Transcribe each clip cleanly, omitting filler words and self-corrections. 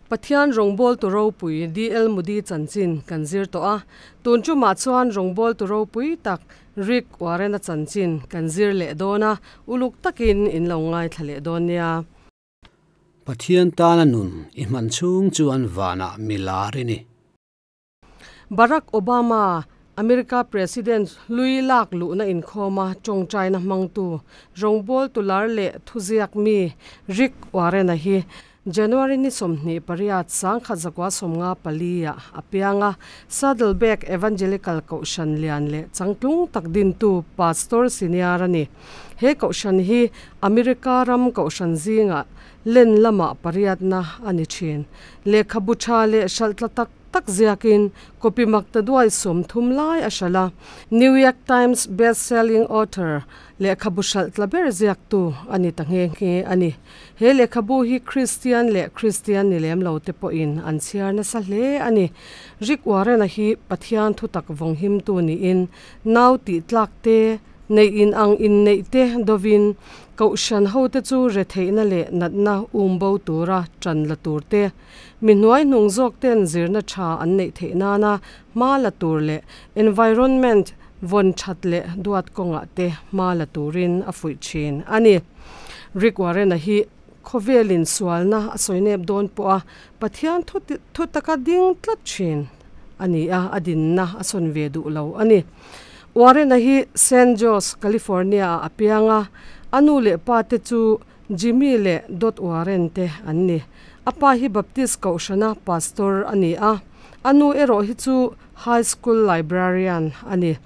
Pathian rawngbawltu ropui DL Moody chanchin kan zir tawh a, tun tumah chuan rawngbawltu ropui tak Rick Warren-a chanchin kan zir leh dawn a, uluk takin in lo ngaithla leh dawn nia. Pathian tana nun i hman chhung chuan vanah mi lar i ni. Barack Obama, America President hlui lak luhna inkhawma tawngtaina hmangtu rawngbawltu lar leh thuziak mi Rick Warren-a hi January ni 28 1954 ah a piang a, Saddleback Evangelical Kohhran lian leh changtlung tak dintu Pastor Senior a ni. He kohhran hi America ram kohhran zingah len lamah pariatna a ni thin. Lehkhabu tha leh hralh tla tak tak ziakin copy makta duai 30 lai a hralh a, New York Times best-selling author lehkhabu hralh tla ber ziaktu a ni ta nghe nghe a ni. He lehkhabu hi Kristian leh Kristian ni lem lo te pawhin an chhiar nasa hle a ni. Rick Warren-a hi Pathian thutak vawng himtu niin nau tih tlak te, neih in ang inneih te dovin Kohhran hote chu retheihna leh natna um bo tura tan la tur te, mi hnuai hnung zawk ten zirna tha an neih theih nana hma la tur leh environment vawn that leh duat kawngah te hma la turin a fuih thin a ni. Rick Warren-a hi khawvelin sualna a sawi nep dawn pawh a Pathian thu taka ding tlat thin a ni a, a dinna a sawn ve duh lo a ni. Warren-a hi San Jose, California-ah a piang a, a nu leh pa te chu Jimmy leh Dot Warren te an ni. A pa hi Baptist Kohhrana pastor a ni a, a nu erawh hi chu high school librarian a ni.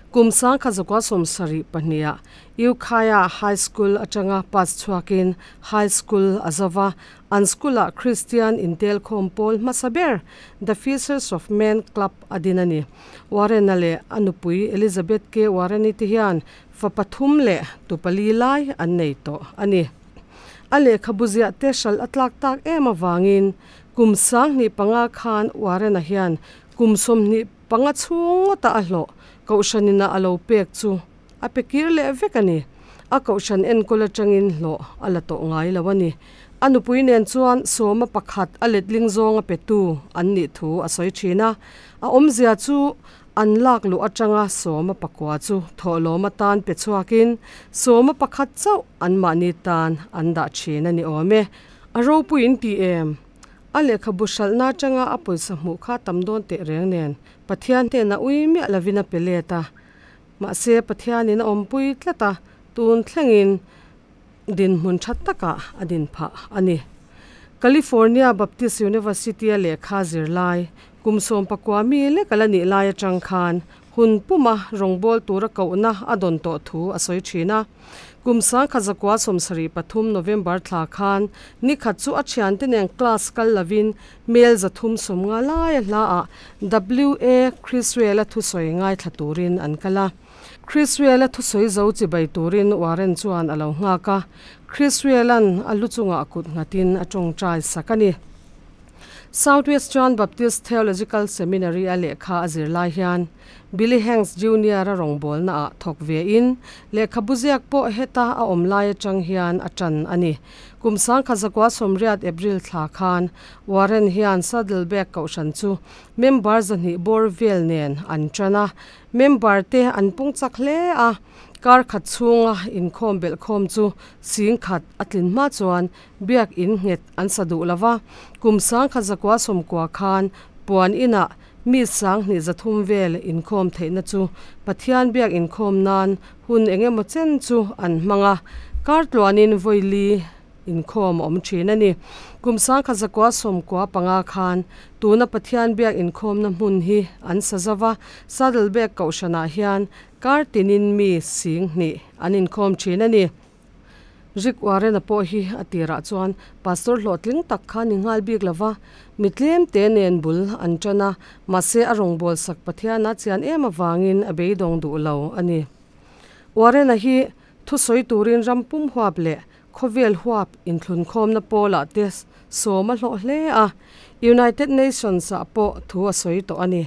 Kum 1972-ah Ukiah High School atanga pass chhuakin high school a zo va, an school-ah Kristian intelkhawm pawl hmasa ber The Fishers of Men Club a din a ni. Warren-a leh a nupui Elizabeth K. Warren-i te hian fa pathum leh tu pali lai an nei tawh a ni. A lehkhabu ziah te hralh a tlak tak em avangin kum 2005 khan Warren-a hian kum 25 chhung ngawta a hlawh Kohhranina a lo pek chu a pe kir leh vek a ni. A kohhran enkawl atangin hlawh a la tawh ngai lo a ni. A nupui nen chuan sawma pakhat a letling zawnga petu an nih thu a sawi thin a. A awmzia chu an lak luh atanga sawma pakua chu thawhlawm atan pe chhuakin sawma pakhat chauh anmahni tan an dah thin a ni awm e. A ropuiin ti em? A lehkhabu hralhna atanga a pawisa hmuh kha tam dawn teh reng nen Pathian hnenah ui miah lovin a pe let a, mahse Pathianin a awmpui tlat a, tun thlengin dinhmun tha takah a din phah a ni. California Baptist University-a lehkha zirlai, kum 19 mi lek a la nih lai atang khan hun puma rawngbâwl tura kohna a dawn tawh thu a sawi thin a. Kum 1973 November thla khan nikhat chu a thiante nen class kal lovin Mel 350 laia hlaah WA Criswell-a thusawi ngaithla turin an kal a. Criswell-a thusawi zo chibai turin Warren chuan a lo nghak a. Criswell-a'n a lu chungah kut nghatin a tawngtai sak a ni. Southwestern Baptist Theological Seminary-a lehkha a zir lai hian Billy Hanks Junior-a rawngbawlnaah thawk vein lehkhabu ziak pawh heta a awm lai atang hian a tan a ni. Kum 1980 April thla khan Warren hian Saddleback Kohhran chu member 200 bawr vel nen an tan a, member te an pung chak hle a, kar khat chhunga inkhawm belhkhawm chu 10,000 a tlin hma chuan biak in nghet an sa duh lova. Kum 1990 khan puan inah mi 2300 vel inkhawm theihna chu Pathian biak inkhawm nan hun engemaw chen chu an hmang a, kar tluanin vawi inkhawm a awm thin a ni. Kum 1995 khan tuna Pathian biak inkhawmna hmun hi an sa zova, Saddleback Kohhranah hian kar tinin mi 2000 an inkhawm thin a ni. Rick Warren-a pawh hi a tirah chuan pastor hlawhtling tak kha ni nghal bik lova, mi tlem te nen bul an tan a, mahse a rawngbâwl sak Pathiana chian em avangin a beidawng duh lo a ni. Warren-a hi thusawi turin ram pum huap leh khawvel huap inthlunkhawmna pawlah te sawm a hlawh hle a, United Nations-ah pawh thu a sawi tawh a ni.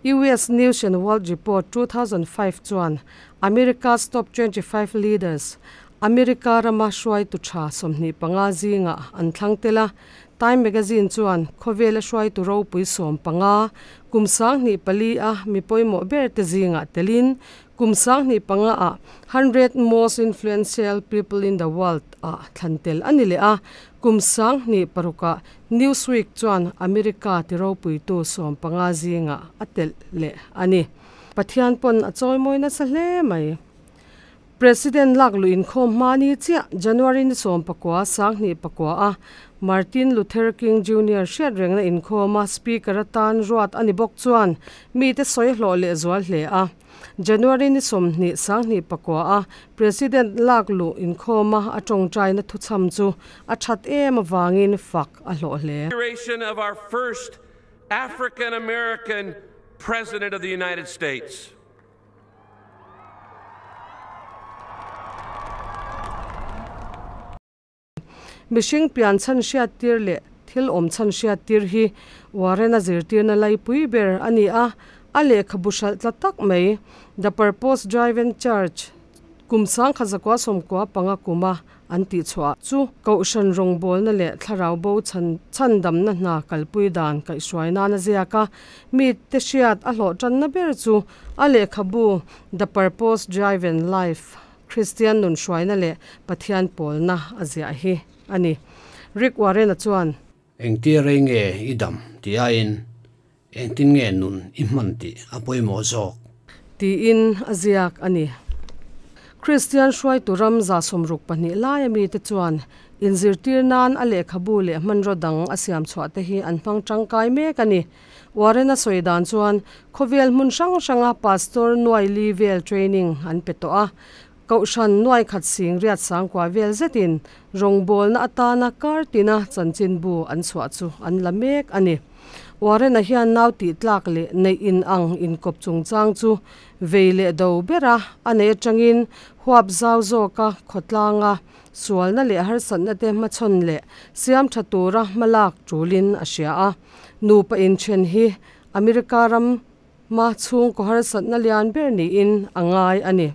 US News and World Report 2005 chuan America's Top 25 Leaders America rama hruaitu tha 25 zingah an thlang tel a. Time magazine chuan khawvela hruaitu ropui 15 kum 2004 a mi pawimawh ber te zingah telin kum 2005 ah 100 most influential people in the world ah thlan tel a ni leh a. Kum 2006 ah Newsweek chuan America ti ropuitu 15 zingah a telh leh a ni. Pathian pawn a chawimawi nasa hle mai. President lak luh inkhawm hma ni chiah January ni 19, 2009 a Martin Luther King Junior hriatrengna inkhawma Speaker atan ruat a ni bawk chuan mite sawi hlawh leh zual hle a. January ni 20, 2009 a President lak luh inkhawma a tawngtaina thuchham chu a that em avangin fak a hlawh hle. Of our first African American President of the United States. Mihring pian chhan hriattir leh thil awm chhan hriattir hi Warren-a zirtirna laipui ber a ni a, a lehkhabu hralh tla tak mai The Purpose Driven Church kum 1995 kuma an tihchhuah chu Kohhran rawngbawlna leh thlarau bo chhan chhandamna hna kalpui dan kaihhruai nan a ziak a, mite hriat a hlawh tanna ber chu a lehkhabu The Purpose Driven Life, Kristian nun hruaina leh Pathian pawlna a ziah hi a ni. Rick Warren-a chuan. Engtia rei nge i dam tih aiin engtin nge nun i hman tih a pawimawh zawk? Tiin a ziak a ni. Kristian hruaitu ram 62 laia mite chuan inzirtir nan a lehkhabu leh hmanraw dang a siam chhuah te hi an hmang tangkai mek a ni. Warren-a sawi dan chuan khawvel hmun hrang hranga pastor nuai li vel training an pe tawh a. Kohhran nuai khat sing riat sangkua vel zetin rawngbawlna atana kar tina chanchinbu an chhuah chu an la mek a ni. Warren-a hian nau tih tlak leh neih in ang inkawp chungchang chu vei leh do bera a nei atangin huap zau zawka khawtlanga sualna leh harsatna te hmachhawn leh siam tha tura hmalak tulin a hria a. Nupa inthen hi America ram ma chhungkaw harsatna lian ber niin a ngai a ni.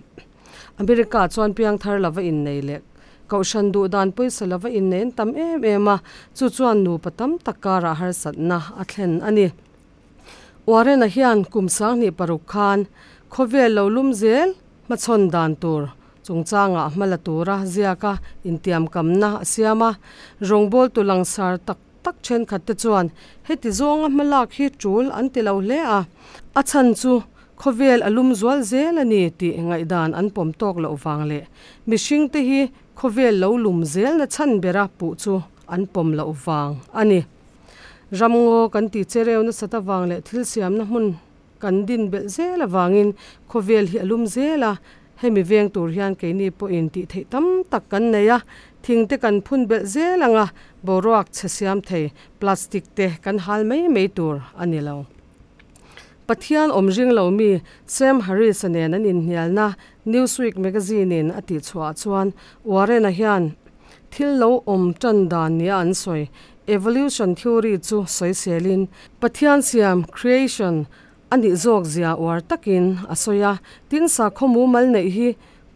America chuan piangthar lova innei leh Kohhran duh dan pawisa lova innei an tam em em a, chu chuan nupa tam tak karah harsatna a thlen a ni. Warren-a hian kum 2006 khan khawvel lo lum zel hmachhawn dan tur chungchangah hma la tura ziaka intiamkamna a siam a, rawngbawltu langsar tak tak thenkhat te chuan heti zawnga hmalak hi tul an ti lo hle a, a chhan chu khawvel a lum zual zel a ni tih ngaihdan an pawm tawk loh vang leh mihring te hi khawvel lo lum zel na chhan bera puh chu an pawm loh vang a ni. Ramngaw kan tih chereu nasat avang leh thil siamna hmun kan din belh zel avangin khawvel hi a lum zel a, hemi veng tur hian keini pawhin tih theih tam tak kan nei a, thing te kan phun belh zel anga boruak chhe siam thei plastic te kan hal mai mai tur a ni lo. Pathian awm ring lo mi Sam Harris-a nen an inhnialna Newsweek magazine-in a tihchhuah chuan Warren-a hian thil lo awm tan dan nia an sawi evolution theory chu sawiselin Pathian siam, creation, a nih zawk zia uar takin a sawi a. Tin, sakhaw mumal neih hi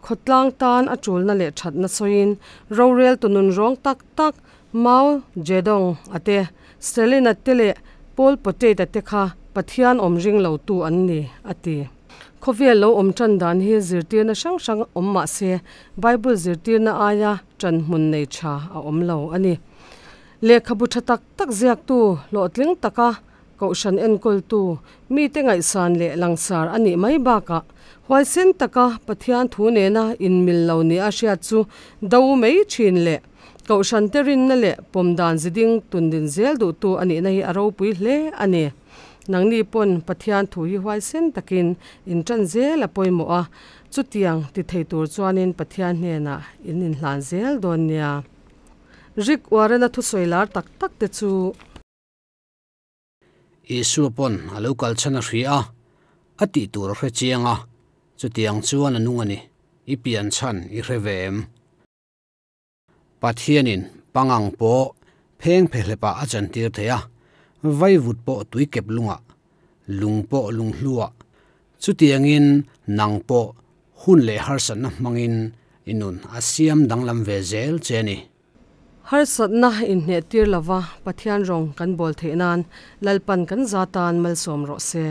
khawtlang tan a tulna leh thatna sawiin rorel tu nun rawng tak tak Mao Zedong a te, Stalin-a te leh Pol Pot-a te kha Pathian awm ring lo tu an ni, a ti. Khawvel lo awm tan dan hi zirtirna hrang hrang awm mah se Bible zirtirna aia tan hmun nei tha a awm lo a ni. Lehkhabu tha tak tak ziaktu hlawhtling taka Kohhran enkawltu mite ngaihsan leh langsar a nih mai bakah huaisen taka Pathian thu nena inmil lo nia a hriat chu do mai thin leh Kohhrante rinna leh pawmdan ziding tundin zel duhtu a nihna hi a ropui hle a ni. Nangni pawn Pathian thu hi huaisen takin in tan zel a pawimawh a, chutiang ti thei tur chuanin Pathian hnenah in inhlan zel dawn nia. Rick Warren-a thusawi lar tak tak te chu. Isua pawn a lo kal chhan a hria a, a tih tur a hre chiang a, chutiang chuan a nung a ni. I pian chhan i hre ve em? Pathianin pangang pawh pheng phehlepah a chantir thei a, vaivut pawh tuikep lungah, lung pawh lunghluah. Chutiangin nang pawh hun leh harsatna hmangin I nun a siam danglam ve zel che a ni. Harsatna inhnehtir lova Pathian rawng kan bawl theih nan Lalpan kan za tan malsawm rawh se.